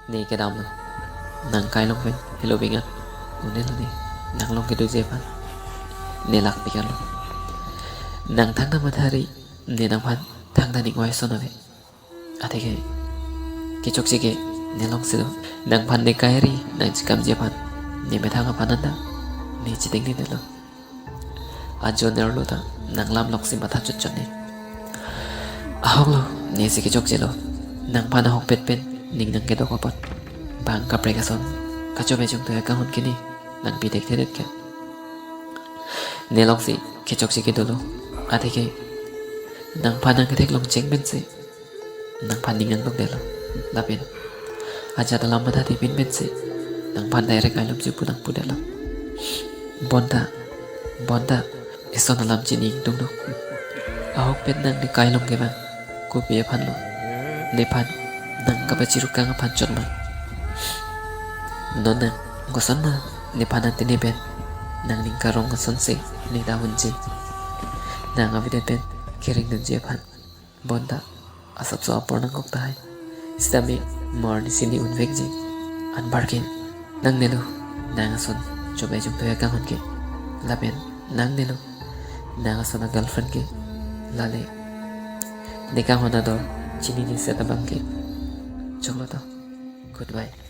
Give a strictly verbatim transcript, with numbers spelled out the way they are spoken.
Ne kedamlo. Nang kai along pen helo bingan. Unelo ne nanglong kedoji aphan ne lakpik anlo. Nang thangta mathari, ne nangphan thangta ning oi ason ave. Atheke kechokche ke ne alongsi do. Nangphan ne kai ari nangchekamji aphan ne methang aphan anta ne cheding ne detlo. Ajo nerlo ta nang lam loksi matha chotchot ne. Ahoklo, nesi kechokchelo. Nangphan ahokpet pen ning nangkedok apot bang kaprek ason kachobei chungtoi akangho ke ne nangpi thekthedet ke. Ne alongsi kechokche ke dolo. Atheke nangphan nangketheklong cheng pensi nangphan ning nangdokdetlo. Lapen ajat alam mathathe pin pensi nangphan direct ailumji pu nangpudetlo. Bonta, bonta, ison alam chini ingtungduk. Ahokpet nang ne kai along ke bang kopi aphanlo? Nephan nang kapachirukang aphan chot ma? Non nang koson ma nephan ante ne pen nangning karong asonsi ne dahunji? Nang avedet pen keringdunji aphan. Bonta asapso apor nangkok tahai. Sitame mo arnisi ne unvekji. Anparke nangnelo nang ason chobei chungtoi akangho ke. Lapen nangnelo nang ason a girlfriend ke. Lale ne kanghon ador chinine seta abang ke. Choklo to. Goodbye.